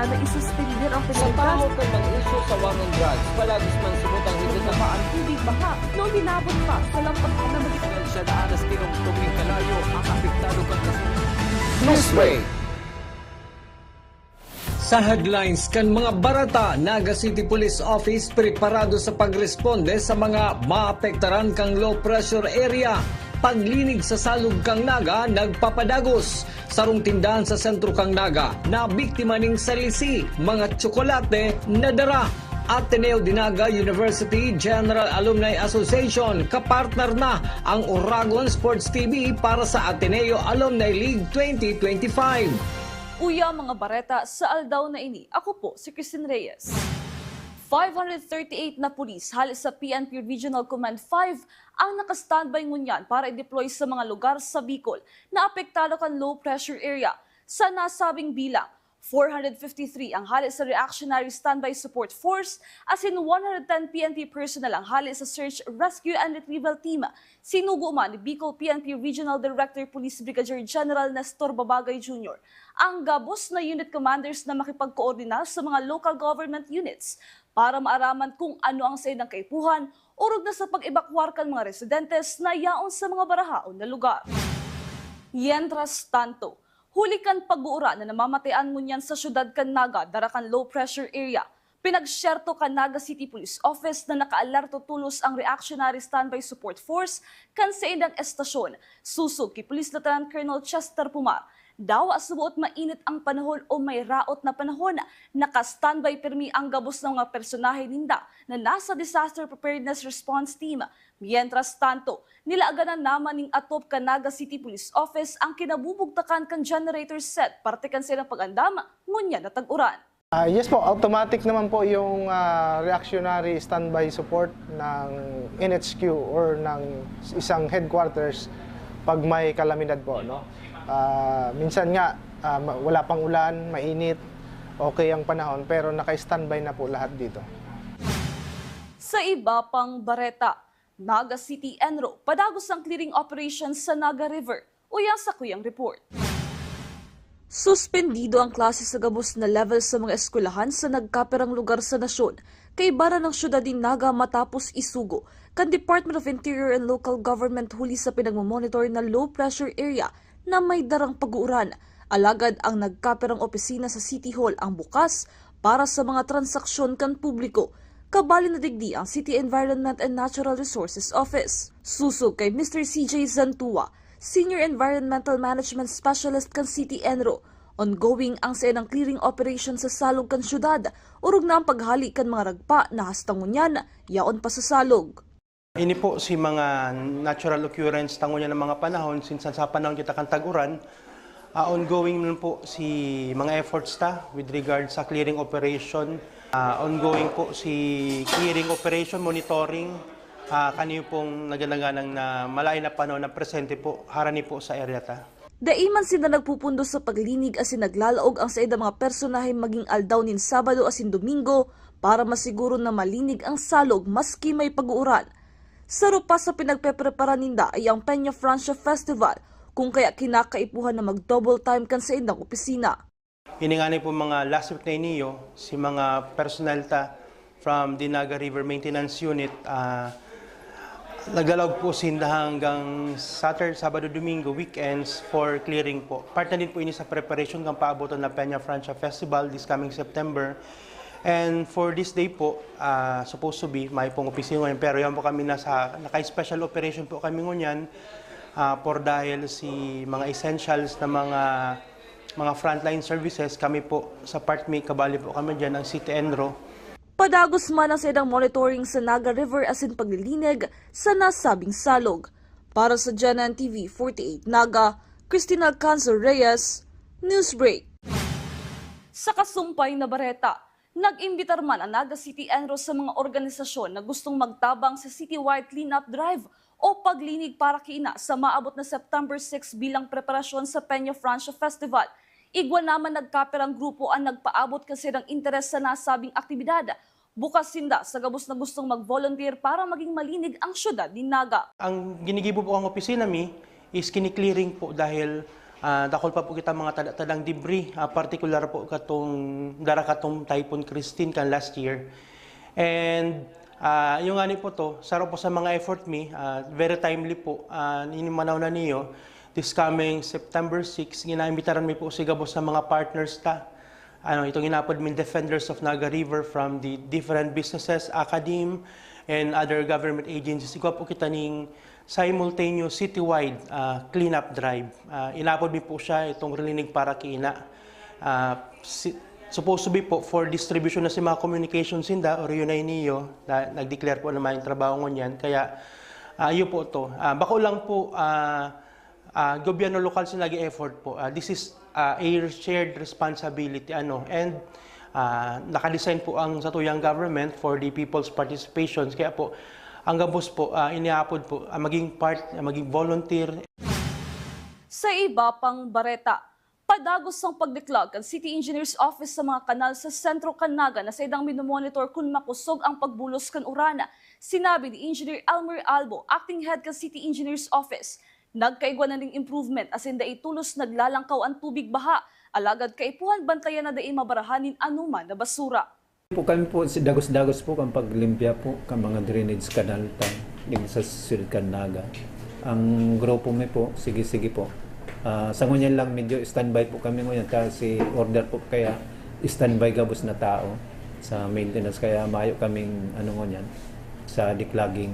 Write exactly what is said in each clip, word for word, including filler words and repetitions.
na isuspender ang Sa tahaw kan mga isyu sa war on drugs, palagis man subot ang higit na Baba ang tubig baha na uminabot pa sa lampas na magiging Siya daan na tinungtong nin kalayo ang apektado kan kaso. Newsbreak. Sa headlines kan mga bareta, Naga City Police Office preparado sa pagresponde sa mga maapektaran kan low pressure area. Paglinig sa salog kan Naga nagpapadagos. Sarong tindahan sa sentro kan Naga nabiktima nin salisi, mga tsokolate na dara. Ateneo de Naga University General Alumni Association, kapartner na ang Oragon Sports T V para sa Ateneo Alumni League twenty twenty-five. Uya mga bareta sa aldaw na ini, ako po si Christine Reyes. Five hundred thirty-eight na pulis hali sa P N P Regional Command five ang naka-standby ngunyan para i-deploy sa mga lugar sa Bicol na apektado kan low pressure area. Sa nasabing bilang, four hundred fifty-three ang hali sa Reactionary Standby Support Force, asin one hundred ten P N P personnel ang hali sa Search, Rescue and Retrieval Team. Sinugo man ni Bicol P N P Regional Director Police Brigadier General Nestor Babagay Junior ang gabos na unit commanders na makipagkoordinar sa mga local government units para maaraman kung ano ang saindang kaipuhan orog na sa pag-ebakwar kan mga residentes na yaon sa mga barahaon na lugar. Mientras tanto, huli kan pag-uuran na namamatean ngunyan sa syudad kan Naga dara kan low pressure area, pinagsyerto kan Naga City Police Office na nakaalerto tolos ang Reactionary Standby Support Force kan saindang estasyon, susog ki Police Lieutenant Colonel Chester Pumar. Dawa suboot mainit ang panahon o may raot na panahon, naka-standby pirmi ang gabos na mga personahe ninda na nasa Disaster Preparedness Response Team. Mientras tanto, nilaganan naman nin atop kan Naga City Police Office ang kinabubugtakan kan generator set parte kan saindang pag-andam ngunyan na tag-uran. Ah, yes po, automatic naman po yung ah, reactionary standby support ng N H Q or ng isang headquarters pag may kalamidad po, no? Ah, minsan nga ah, ma- wala pang ulan, mainit, okay ang panahon, pero naka-standby na po lahat dito. Sa iba pang bareta, Naga City ENRO, padagos ang clearing operation sa Naga River. Uya sa kuyang report. Suspendido ang klase sa gabos na level sa mga eskwelahan sa nagkapirang lugar sa nasyon, kaiba na ng syudad nin Naga matapos isugo kan Department of Interior and Local Government huli sa pinagmomonitor na low pressure area na may darang pag-uuran. Alagad ang nagkapirang opisina sa City Hall ang bukas para sa mga transaksyon kan publiko. Kabali na digdi ang City Environment and Natural Resources Office. Susog kay Mister C J Zantua, Senior Environmental Management Specialist kan City ENRO, ongoing ang saindang clearing operation sa salog kan syudad, orog na ang paghali kan mga ragpa na hasta ngunyan yaon pa sa salog. Ini po si mga natural occurrence ta ngunyan na mga panahon, since sa panahon kita kan tag-uran, ah, ongoing man po si mga efforts ta with regard sa clearing operation. Ah, ongoing po si clearing operation, monitoring, ah, kaniyo pong naganaganang na malain na panahon na presente po, harani po sa area ta. Dai man sinda nagpupundo sa paglinig asin naglalaog ang saindang mga personahe maging aldaw nin Sabado asin Domingo para masiguro na malinig ang salog maski may pag-uuran. Saro pa sa pinagpeprepara ninda ay ang Peña Francia Festival, kung kaya kinakaipuhan na mag-double time kan saindang opisina. Ini ngani po mga last week na iniyo, si mga personnel ta from the Naga River Maintenance Unit, ah, naglalaog po sinda hanggang Saturday, Sabado, Domingo, weekends for clearing po. Part na din po ini sa preparation kan paaboton na Peña Francia Festival this coming September. And for this day po, ah, supposed to be, may pong opisina ngayon, pero yan po kami nasa, naka-special operation po kami ngunyan, ah, por dahil si mga essentials na mga, mga frontline services, kami po sa part mi, kabali po kami dyan, ang City ENRO. Padagos man ang saindang monitoring sa Naga River asin paglilinig sa nasabing salog. Para sa G N N T V forty-eight Naga, Christina Canzo Reyes, Newsbreak. Sa kasumpay na bareta, nag-imbitar man ang Naga City ENRO sa mga organisasyon na gustong magtabang sa citywide cleanup drive o paglinig para kiina sa maabot na September six bilang preparasyon sa Peña Francia Festival. Igwa naman nagkapirang grupo ang nagpaabot kan saindang interes sa nasabing aktibidad. Bukas sinda sa gabos na gustong mag-volunteer para maging malinig ang syudad nin Naga. Ang ginigibo po ang opisina mi is kini-clearing po dahil Ah, dakul pa po kita mga tada-, tadang debris, ah, partikular po katong dara katong Typhoon Christine kan last year. And, ah, yung ngani po to, saro po sa mga effort mi, ah, very timely po, ah, inimanaw na niyo, this coming September six, ginaimbitaran mi po si gabos sa mga partners ta. Ano, itong inapod min Defenders of Naga River from the different businesses, academe, and other government agencies. Igwa po kita ning simultaneous citywide, ah, cleanup drive. Ah, inapod mi po siya, itong rilinig para kiina. Ah, si-, supposed to be po for distribution na si mga communications sinda, or yun ay niyo, na nag-declare po na may trabaho ngunyan. Kaya, ah, yun po to. Ah, bako lang po, ah, ah, gobyerno lokal si nag-e-effort po. Ah, this is, ah, a shared responsibility, ano, and, ah, nakadesign po ang satuyang government for the people's participations. Kaya po, ang gabos po, ah, iniapod po, ah, maging part, ah, maging volunteer. Sa iba pang bareta, padagos ang pagdiklag kan City Engineers Office sa mga kanal sa sentro kan Naga na saindang minomonitor kun makosog ang pagbulos kan uran. Sinabi ni Engineer Elmer Albo, acting head kan City Engineers Office, nagkaigwa na ning improvement asin dai tolos naglalangkaw an tubig baha, alagad kaipuhan bantayan na dai mabarahan nin anoman na basura. Po kami po, si dagos-dagos po kan paglimpya po kan mga drainage canal ta, digdi sa siyudad kan Naga. Ang grupo mi po, sige-sige po. Ah, sa ngunyan lang, medyo standby po kami ngunyan kasi order po kaya standby gabos na tao sa maintenance. Kaya mayo kaming, ano ngunyan, sa declogging,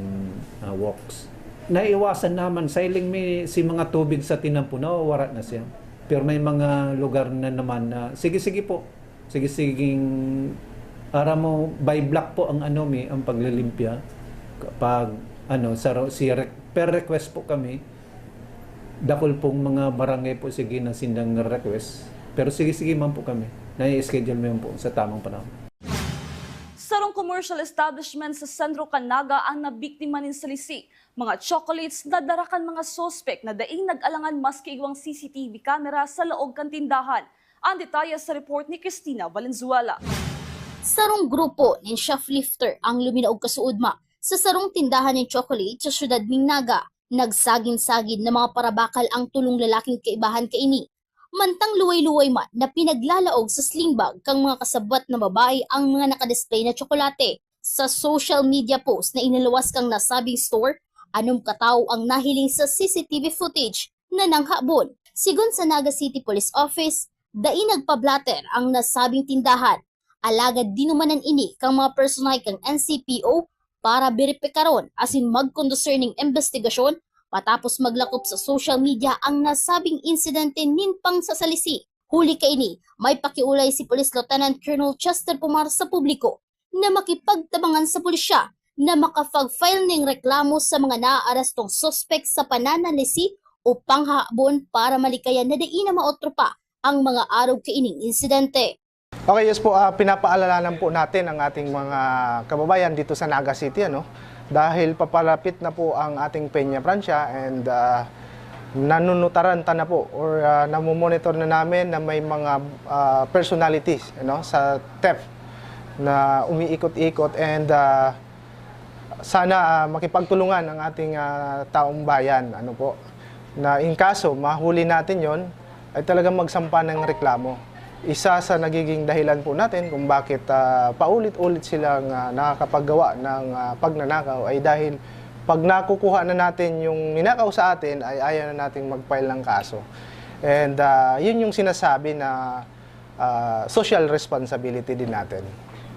ah, works. Naiwasan naman, sailing mi si mga tubig sa tinampo, nawawara na siya. Pero may mga lugar na naman na, sige-sige po, sige-siging, aram mo, by block po ang ano mi, ang paglilimpya. Pag, ano, sa ro-, si rec-, per request po kami, dakul pong mga barangay po, sige na sindang request. Pero sige-sige man po kami, nai-schedule mo yun po sa tamang panahon. Sarong commercial establishment sa sentro kan Naga ang nabiktima nin salisi, mga chocolates na dara kan mga suspek na daing nag-alangan maski igwang C C T V camera sa laog kan tindahan. Ang detalye sa report ni Christina Valenzuela. Sarong grupo nin shoplifter ang luminaog kasuodma sa sarong tindahan nin chocolate sa siyudad nin Naga. Nagsagin-sagin na mga parabakal ang tolong lalaking kaibahan kaini. Mantang luway-luway man na pinaglalaog sa sling bag kan mga kasabwat na babae ang mga nakadisplay na tsokolate. Sa social media post na inaluwas kan nasabing store, anom katawo ang nahiling sa C C T V footage na nanghabon. Sigon sa Naga City Police Office, dai nagpa-blotter ang nasabing tindahan. Alagad dinumanan ini kan mga personahe kan N C P O para beripikaron asin magkondusir nin imbestigasyon matapos maglakop sa social media ang nasabing insidente nin pangsasalisi. Huli kaini, may pakiolay si Police Lieutenant Colonel Chester Pumar sa publiko na makipagtabangan sa pulisya na makapag-file nin reklamo sa mga naaarestong suspek sa pananalisi o panghahabon para malikayan na dai na maotro pa ang mga arog kaining insidente. Okay, yes po, ah, pinapaalalanan po natin ang ating mga kababayan dito sa Naga City, ano? Dahil papalapit na po ang ating Peña Francia and, ah, nanunutaran ta na po or, ah, namomonitor na namin na may mga, ah, personalities, ano, sa theft na umiikot-ikot and, ah, sana, ah, makipagtulungan ang ating, ah, taong bayan, ano po, na in kaso mahuli natin yon, ay talagang magsampa ng reklamo. Isa sa nagiging dahilan po natin kung bakit, ah, paulit-ulit silang, ah, nakakapaggawa ng, ah, pagnanakaw ay dahil pag nakukuha na natin yung ninakaw sa atin ay ayaw na nating mag-file ng kaso. And, ah, yun yung sinasabi na, ah, social responsibility din natin.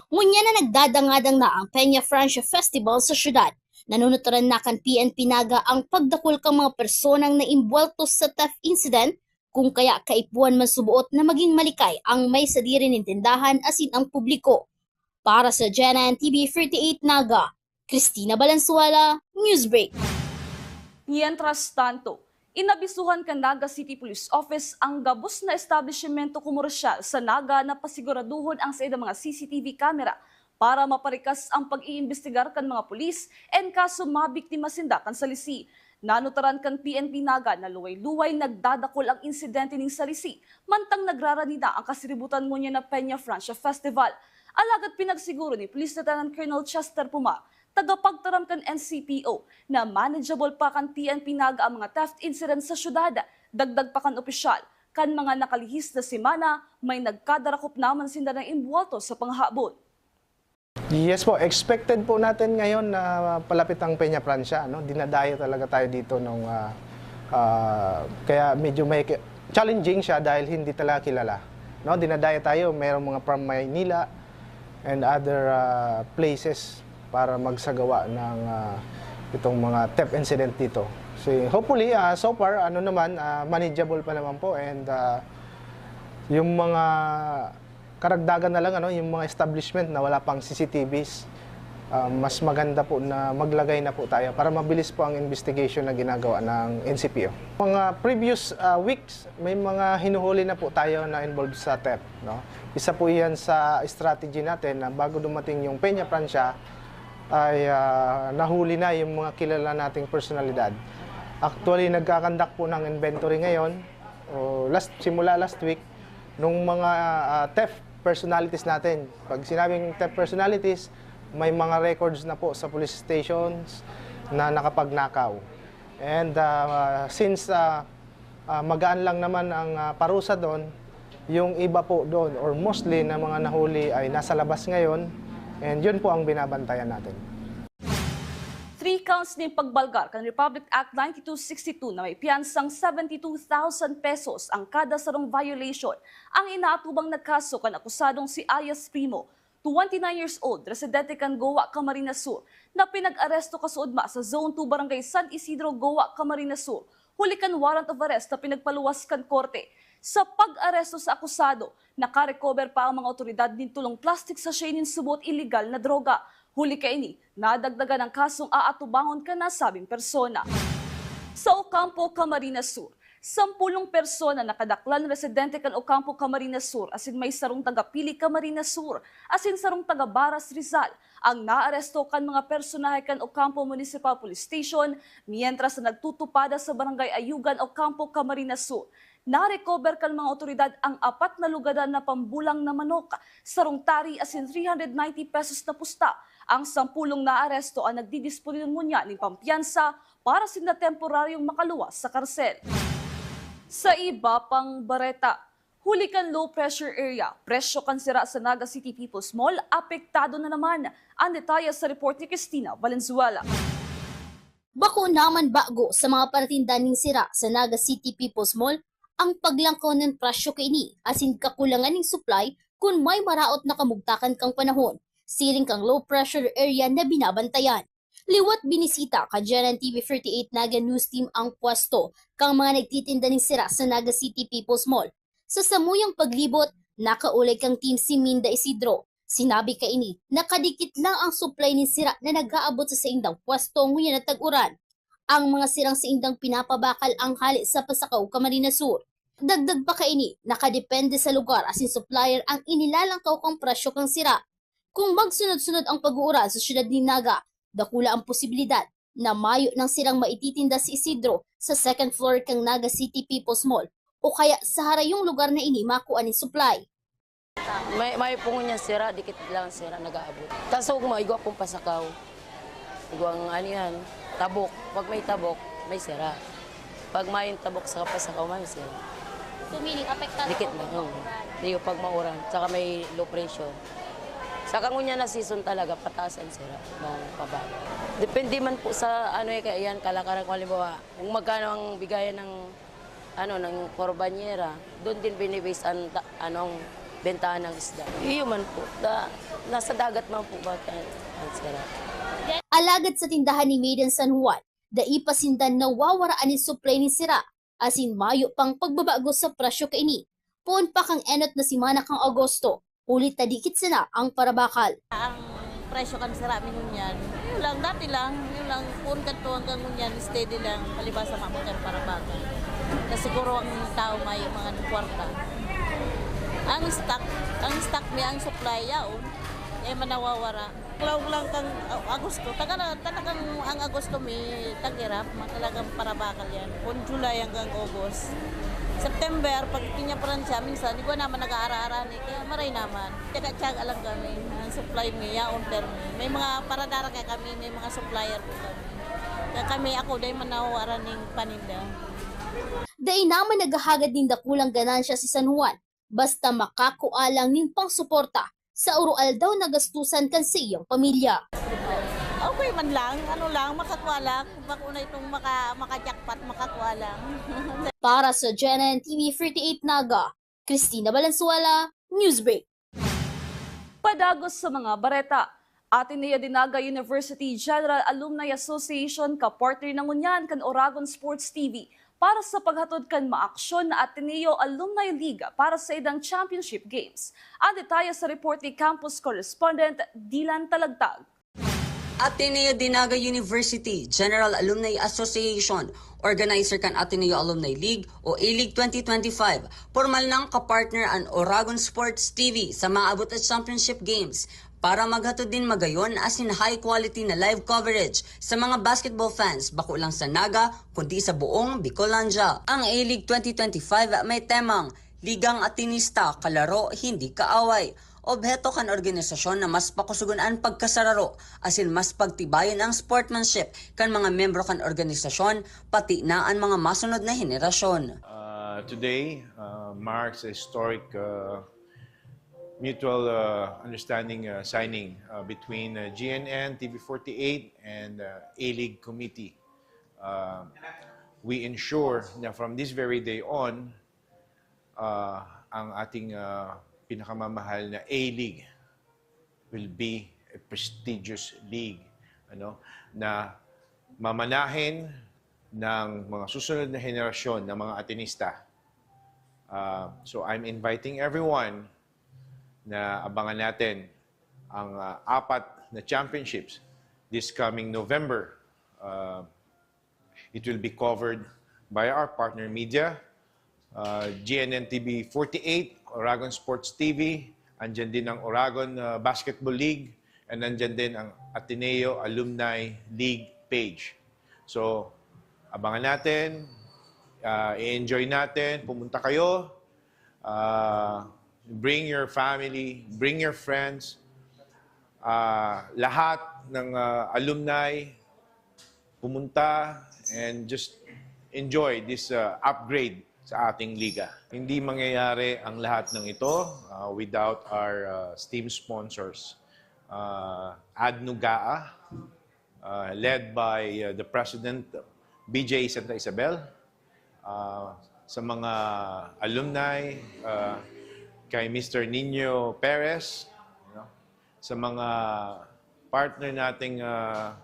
Ngunyan na nagdadangadang na ang Peña Francia Festival sa syudad, nanunutaran na kan P N P Naga ang pagdakul kan mga personang naimbwelto sa theft incident, kung kaya kaipuhan man suboot na maging malikay ang may sadiri nin tindahan asin ang publiko. Para sa G N N T V thirty-eight Naga, Christina Valenzuela, Newsbreak. Mientras tanto, inabisuhan kan Naga City Police Office ang gabos na establisimento komersyal sa Naga na pasiguraduhon ang saindang mga C C T V camera para maparikas ang pag-iimbestigar kan mga pulis en kaso mabiktima sinda kan salisi. Nanutaran kan P N P Naga na luway-luway nagdadakul ang insidente nin salisi, mantang nagrarani na ang kasiributan ngunyan na Peña Francia Festival. Alagad pinagsiguro ni Police Lieutenant Colonel Chester Puma, tagapagtaram kan N C P O, na manageable pa kan P N P Naga ang mga theft incidents sa syudad. Dagdag pa kan opisyal, kan mga nakalihis na semana, may nagkadarakop naman sinda na imbuwelto sa panghahabon. Yes po, expected po natin ngayon na palapit ang Peña Francia, no? Dinadayo talaga tayo dito nung, ah, ah, kaya medyo may ki-, challenging siya dahil hindi talaga kilala, no? Dinadayo tayo, merong mga from Maynila and other, ah, places para magsagawa ng, ah, itong mga theft incident dito. So, hopefully, ah, so far, ano naman, ah, manageable pa naman po and, ah, yung mga karagdagan na lang, ano, yung mga establishment na wala pang C C T Vs, ah, mas maganda po na maglagay na po tayo para mabilis po ang investigation na ginagawa ng N C P O. Mga previous, ah, weeks, may mga hinuhuli na po tayo na involved sa theft, no? Isa po yan sa strategy natin na bago dumating yung Peña Francia, ay, ah, nahuli na yung mga kilala nating personalidad. Actually, nagkakandak po ng inventory ngayon, o last, simula last week, nung mga, ah, theft personalities natin. Pag sinabing theft personalities, may mga records na po sa police stations na nakapagnakaw. And, ah, since, ah, ah, magaan lang naman ang, ah, parusa doon, yung iba po doon or mostly na mga nahuli ay nasa labas ngayon, and yun po ang binabantayan natin. Three counts nin pagbalgar kan Republic Act ninety-two sixty-two na may piyansang seventy-two thousand pesos ang kada sarong violation ang inaatubang na kaso kan akusadong si alias Primo, twenty-nine years old, residente kan Goa, Camarines Sur, na pinag-aresto kasuodma sa Zone two, Barangay San Isidro, Goa, Camarines Sur, huli kan warrant of arrest na pinagpaluwas kan korte. Sa pag-aresto sa akusado, nakarecover pa ang mga awtoridad nin tolong plastic sachet nin subot iligal na droga. Huli kaini, nadagdagan ang kasong aatubangon kan nasabing persona. Sa Ocampo, Camarines Sur, sampulong persona na kadaklan residente kan Ocampo, Camarines Sur, asin may sarong taga Pili, Camarines Sur, asin sarong taga Baras, Rizal, ang naaresto kan mga personahe kan Ocampo Municipal Police Station, mientras na nagtutupada sa Barangay Ayugan, Ocampo, Camarines Sur. Narecover kan mga awtoridad ang apat na lugadan na pambulang na manok, sarong tari asin three hundred ninety pesos na pusta. Ang sampulong naaresto ang nagdidisponer ngunyan nin pampiyansa para sinda temporaryong makaluwas sa karsel. Sa iba pang bareta, huli kan low pressure area, presyo kan sira sa Naga City People's Mall apektado na naman. Ang detalye sa report ni Christina Valenzuela. Bako naman bago sa mga paratinda nin sira sa Naga City People's Mall ang paglangkaw nin presyo kaini asin kakulangan nin supply kun may maraot na kamugtakan kan panahon, siring kan low pressure area na binabantayan. Liwat binisita kan G N N T V thirty-eight Naga News Team ang pwesto kan mga nagtitinda nin sira sa Naga City People's Mall. Sa samuyang paglibot, nakaulay kan team si Minda Isidro. Sinabi kaini, nakadikit lang ang supply nin sira na nag-aabot sa saindang pwesto ngunyan na tag-uran. Ang mga sirang saindang pinapabakal ang hale sa Pasakaw, Camarines Sur. Dagdag pa kaini, nakadepende sa lugar asin supplier ang inilalangkaw kang presyo kan sira. Kung magsunod-sunod ang pag-uuran sa siyudad nin Naga, dakula ang posibilidad na mayo nang sirang maititinda si Isidro sa second floor kan Naga City People's Mall o kaya sa harayong lugar na ini makua nin supply. May, may pungon niya sira, dikit lang sira nag-aabot. Kaso kung may igwa pong pasakaw, igwang ano yan, tabok. Pag may tabok, may sira. Pag may tabok sa pasakaw, may sira. So meaning, apektado Dikit po lang. kung Oo. mauran? Di yung pag mauran, tsaka may low pressure. Sa kangunya na season talaga, pataas ang sira ng pababa. Depende man po sa ano eh, kaya yan, kalakaran ko halimbawa, kung magkano ang bigayan ng ano ng korbanyera, doon din binibase ang ta- anong bentahan ng isda. Iyo man po, da, nasa dagat man po ba ang sira. Alagad sa tindahan ni Maiden San Juan, dai pa sinda nawawaraan nin supply nin sira, asin mayo pang pagbabago sa presyo kaini. Poon pa kan enot na semana kan Agosto, huli ta dikit sana ang parabakal. Ang presyo kan sira mi ngunyan, yun lang, dati lang, yun lang, kun kadto hanggang ngunyan, steady lang, palibasa mamatyan para baka. Na siguro ang tao may mga kwarta. Ang stock, ang stock mi, ang supply, yaon, eh manawawara. Laog lang kang uh, Agosto, taga na, talagang ang Agosto mi tag-irap, talagang parabakal yan. Kun July hanggang August. September, pag Piña Francia, minsan, igwa naman nag-aara-ara ni, kaya maray naman. Tiyaga-tiyaga lang kami. Ang supply mi, yaon permi. May mga paradara kaya kami, may mga supplier po kami. Kaya kami, ako, dahil man nahuwaran ning paninda. Dai naman naghahagad nin dakulang ganansya si San Juan, basta makakua lang nin pangsuporta sa oro-aldaw na gastusan kan saiyang pamilya. Okay man lang, ano lang, makakua lang. Bako na itong maka, maka-jackpot, makakua lang. Para sa G N N T V forty-eight Naga, Christina Valenzuela, Newsbreak. Padagos sa mga bareta. Ateneo de Naga University General Alumni Association kapartner na ngunyan kan Oragon Sports T V para sa paghatod kan maaksyon na Ateneo Alumni League para sa idang Championship Games. Ang detalye sa report ni campus correspondent Dylan Talagtag. Ateneo de Naga University General Alumni Association, organizer kan Ateneo Alumni League o A-League twenty twenty-five, pormal nang kapartner an Oragon Sports T V sa maabot na Championship Games para maghatod nin magayon asin high quality na live coverage sa mga basketball fans, bako lang sa Naga kundi sa buong Bicolandia. Ang A-League twenty twenty-five may temang Ligang Atenista, Kalaro, Hindi Kaaway. Obheto kan organisasyon na mas pakusugon an pagkasararo asin mas pagtibayon ang sportsmanship kan mga miyembro kan organisasyon, pati na an mga masunod na henerasyon. Uh, today uh, marks a historic uh, mutual uh, understanding uh, signing uh, between uh, G N N, T V forty-eight, and uh, A-League Committee. Uh, we ensure na from this very day on, uh, ang ating uh, pinakamamahal na A-League will be a prestigious league, ano, na mamanahin ng mga susunod na henerasyon ng mga Atenista. Uh, so I'm inviting everyone na abangan natin ang uh, apat na championships this coming November. Uh, it will be covered by our partner media, uh, G N N T V forty-eight, Oragon Sports T V, andyan din ang Oragon uh, Basketball League, and andyan din ang Ateneo Alumni League page. So, abangan natin, uh, i-enjoy natin, pumunta kayo, uh, bring your family, bring your friends, uh, lahat ng uh, alumni, pumunta and just enjoy this uh, upgrade sa ating liga. Hindi mangyayari ang lahat ng ito uh, without our uh, esteemed sponsors. Uh, Adnugaa, uh, led by uh, the President B J Santa Isabel, uh, sa mga alumni, uh, kay Mister Nino Perez, you know, sa mga partner nating uh,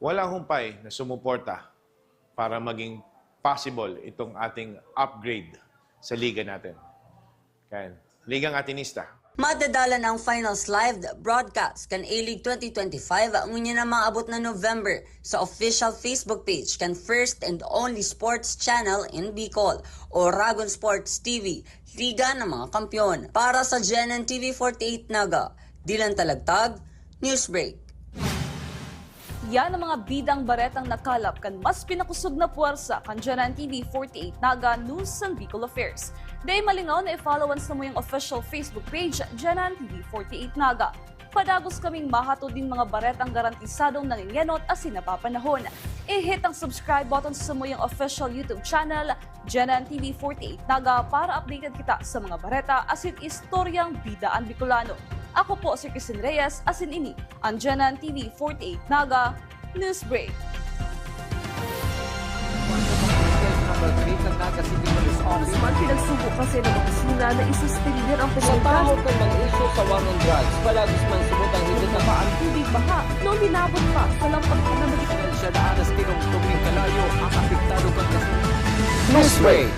walang humpay na sumuporta para maging possible itong ating upgrade sa liga natin. Kan Ligang Atinista. Madadalan ang finals live broadcast kan A-League twenty twenty-five ngunyan na maabot na November sa official Facebook page kan first and only sports channel in Bicol, Oragon Sports T V, Liga ng mga Kampiyon. Para sa G N N T V forty-eight Naga, Dylan Talagtag, Newsbreak. Yan ang mga bidang baretang nakalap kan mas pinakusog na puwersa kan G N N T V forty-eight Naga News and Bicol Affairs. Dai malingaw na i-follow an samuyang official Facebook page, G N N T V forty-eight Naga. Padagos kaming mahatod nin mga baretang garantisadong nangengenot asin napapanahon. I-hit ang subscribe button sa samuyang official YouTube channel, G N N T V forty-eight Naga, para updated kita sa mga bareta asin istoryang bida an Bicolano. Ako po si Christine Reyes, asin ini ang G N N T V forty-eight Naga Newsbreak. Mas man pinagsubo kasi ng opisina na isuspender ang Sa pagkakas- tahod ng mga isyu sa war on drugs, palagis man subot ang higit na Baba ang tubig baha na uminabot pa sa lampag na magiging Dahil siya daan na tinungtong ng kalayo ang apektado kan kasunod. Newsbreak.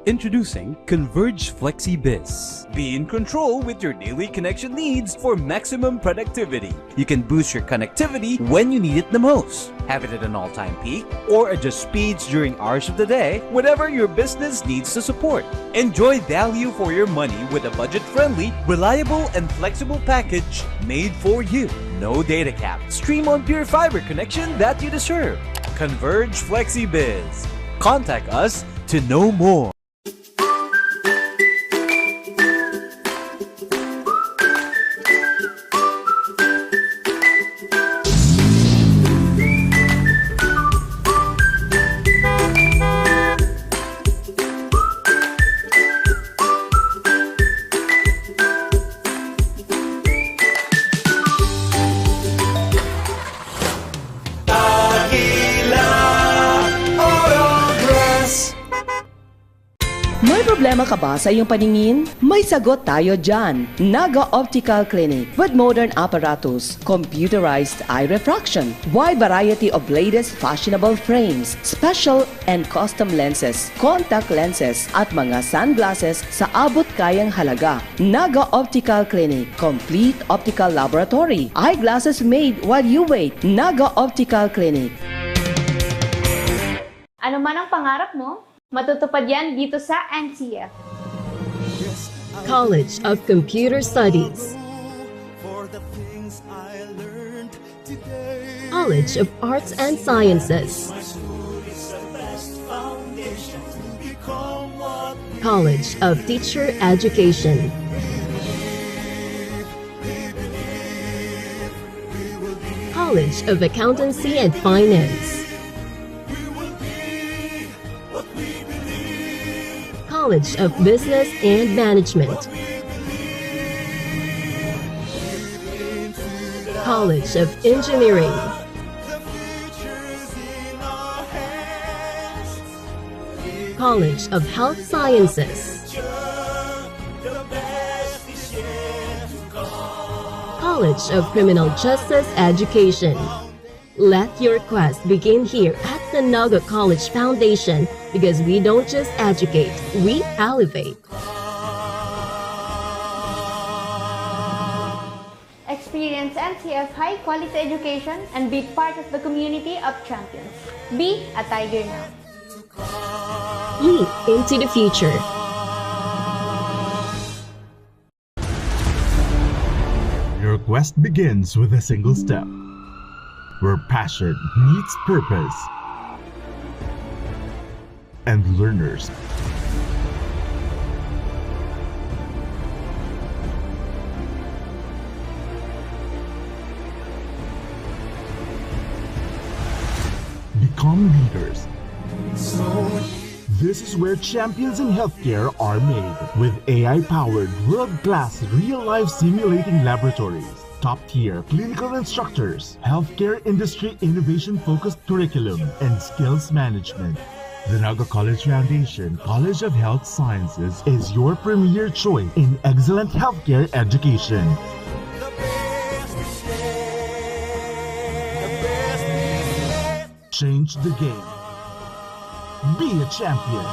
Introducing Converge FlexiBiz. Be in control with your daily connection needs for maximum productivity. You can boost your connectivity when you need it the most. Have it at an all-time peak or adjust speeds during hours of the day, whatever your business needs to support. Enjoy value for your money with a budget-friendly, reliable, and flexible package made for you. No data cap. Stream on pure fiber connection that you deserve. Converge FlexiBiz. Contact us to know more. Nakabasa yung paningin? May sagot tayo dyan. Naga Optical Clinic with modern apparatus, computerized eye refraction, wide variety of latest fashionable frames, special and custom lenses, contact lenses, at mga sunglasses sa abot kayang halaga. Naga Optical Clinic, complete optical laboratory, eyeglasses made while you wait. Naga Optical Clinic. Ano man ang pangarap mo, matutupad yan dito sa N C F. College of Computer Studies, College of Arts and Sciences, College of Teacher Education, College of Accountancy and Finance, College of Business and Management, College of Engineering, College of Health Sciences, College of Criminal Justice Education. Let your quest begin here at the Naga College Foundation, because we don't just educate, we elevate. Experience N C F high quality education and be part of the community of champions. Be a Tiger now. Leap into the future. Your quest begins with a single step, where passion meets purpose, and learners become leaders. This is where champions in healthcare are made, with A I-powered world-class real-life simulating laboratories, top-tier clinical instructors, healthcare industry innovation-focused curriculum, and skills management. The Naga College Foundation College of Health Sciences is your premier choice in excellent healthcare education. Change the game. Be a champion.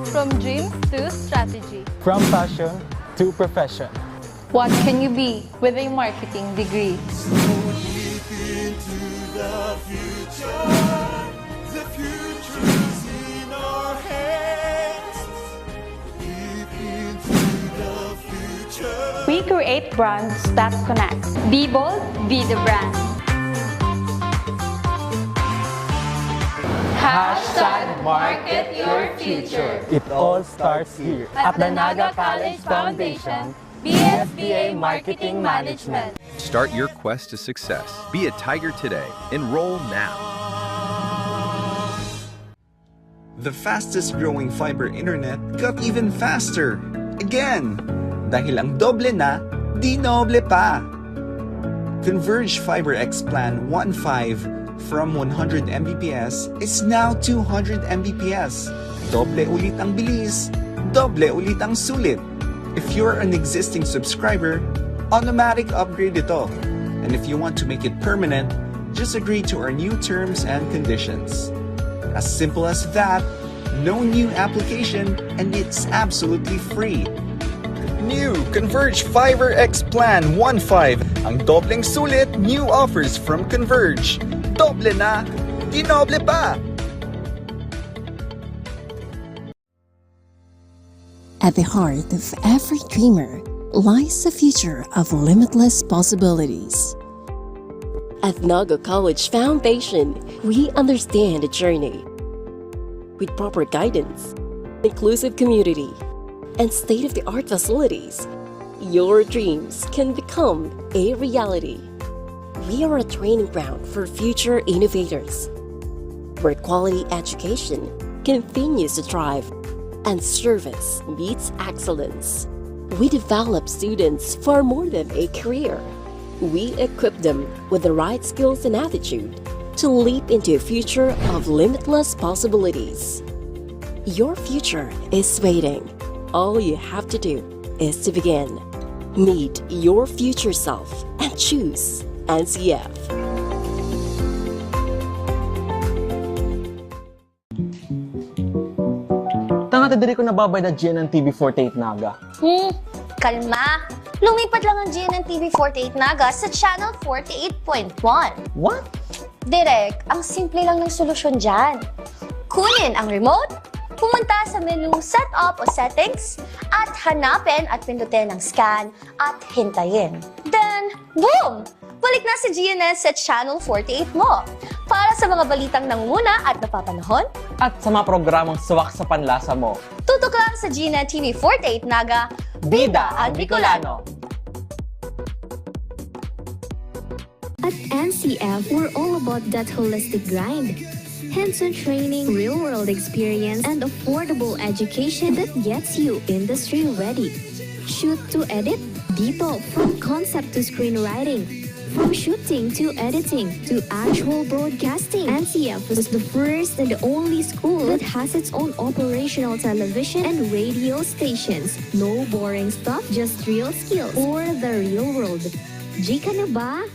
From dreams to strategy. From passion to profession. What can you be with a marketing degree? We create brands that connect. Be bold, be the brand. Hashtag market your future. It all starts here. At the Naga College Foundation, B S B A Marketing Management. Start your quest to success. Be a Tiger today. Enroll now. The fastest growing fiber internet got even faster again! Dahil ang doble na, dinoble pa! Converge Fiber X Plan one five from one hundred M B P S is now two hundred M B P S. Doble ulit ang bilis, doble ulit ang sulit. If you're an existing subscriber, automatic upgrade ito. And if you want to make it permanent, just agree to our new terms and conditions. As simple as that, no new application, and it's absolutely free. New Converge Fiber X Plan one five. Ang dobleng sulit, new offers from Converge. Doble na, dinoble pa! At the heart of every dreamer lies a future of limitless possibilities. At Naga College Foundation, we understand the journey. With proper guidance, inclusive community, and state-of-the-art facilities, your dreams can become a reality. We are a training ground for future innovators, where quality education continues to thrive and service meets excellence. We develop students for more than a career. We equip them with the right skills and attitude to leap into a future of limitless possibilities. Your future is waiting. All you have to do is to begin. Meet your future self and choose N C F. Tanga ta diri ko nababay na G N N T V forty-eight Naga. Hmm, kalma. Lumipat lang ang G N N T V forty-eight Naga sa Channel forty-eight point one. What? Direk, ang simple lang ng solusyon dyan. Kunin ang remote, pumunta sa menu Setup o Settings, at hanapin at pindutin ang Scan at hintayin. Then, boom! Balik na si G N N sa Channel forty-eight mo. Para sa mga balitang nangunguna at napapanahon, At sa mga programang swak sa panlasa mo. Tutok lang sa G N N T V forty-eight Naga, Bida ang Bicolano. At N C F, we're all about that holistic grind. Hands-on training, real-world experience, and affordable education that gets you industry ready. Shoot to edit? Dito, from concept to screenwriting, from shooting to editing to actual broadcasting, N C F is the first and only school that has its own operational television and radio stations. No boring stuff, just real skills for the real world. G ka na ba?